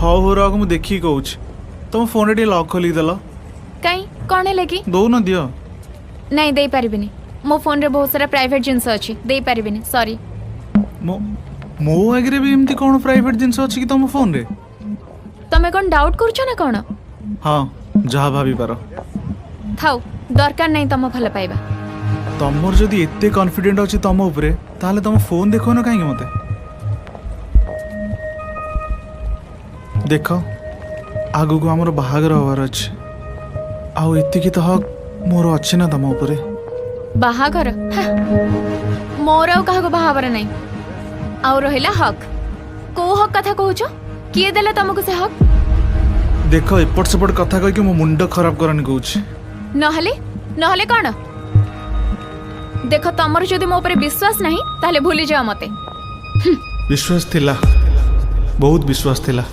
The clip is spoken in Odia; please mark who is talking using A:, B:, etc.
A: ହଉ ହଉ ରଖ, ମୁଁ ଦେଖିକି କହୁଛି। ତମ ଫୋନରେ ଟିକେ ଲକ୍ ଖୋଲିକି ଦେଲ।
B: କାଇଁ, କ'ଣ ହେଲା କି?
A: ଦଉନ, ଦିଅ।
B: ନାଇଁ, ଦେଇପାରିବିନି। ମୋ ଫୋନରେ ବହୁତ ସାରା ପ୍ରାଇଭେଟ୍ ଜିନିଷ ଅଛି, ଦେଇପାରିବିନି, ସରି।
A: ମୋ ମୋ ଆଗରେ ବି ଏମିତି କ'ଣ ପ୍ରାଇଭେଟ୍ ଜିନିଷ ଅଛି କି ତମ ଫୋନରେ?
B: ତମେ କ'ଣ ଡାଉଟ୍ କରୁଛ ନା କ'ଣ?
A: ହଁ, ଯାହା ଭାବିପାର।
B: ଥାଉ, ଦରକାର ନାହିଁ ତମ ଭଲ ପାଇବା।
A: ତମର ଯଦି ଏତେ କନଫିଡେଣ୍ଟ ଅଛି ତମ ଉପରେ, ତାହେଲେ ତମ ଫୋନ୍ ଦେଖାଉନ କାହିଁକି ମୋତେ? ଦେଖ, ଆଗକୁ ଆମର ବାହାଘର ହବାର ଅଛି, ଆଉ ଏତିକି ତ ହକ୍ ମୋର ଅଛି ନା ତମ ଉପରେ?
B: ବାହାଘର? ହାଁ, ମୋର ଆଉ କାହାକୁ ବାହା ହବାର ନାହିଁ। ଆଉ ରହିଲା ହକ୍, କୋଉ ହକ୍ କଥା କହୁଛ? କିଏ ଦେଲା ତମକୁ ସେ ହକ୍?
A: ଦେଖ, ଏପଟ ସେପଟ କଥା କହିକି ମୋ ମୁଣ୍ଡ ଖରାପ କରନି କହୁଛି।
B: ନହେଲେ? ନହେଲେ କ'ଣ? ଦେଖ, ତମର ଯଦି ମୋ ଉପରେ ବିଶ୍ୱାସ ନାହିଁ, ତାହେଲେ ଭୁଲିଯାଅ ମତେ।
A: ବିଶ୍ୱାସ ଥିଲା, ବହୁତ ବିଶ୍ୱାସ ଥିଲା।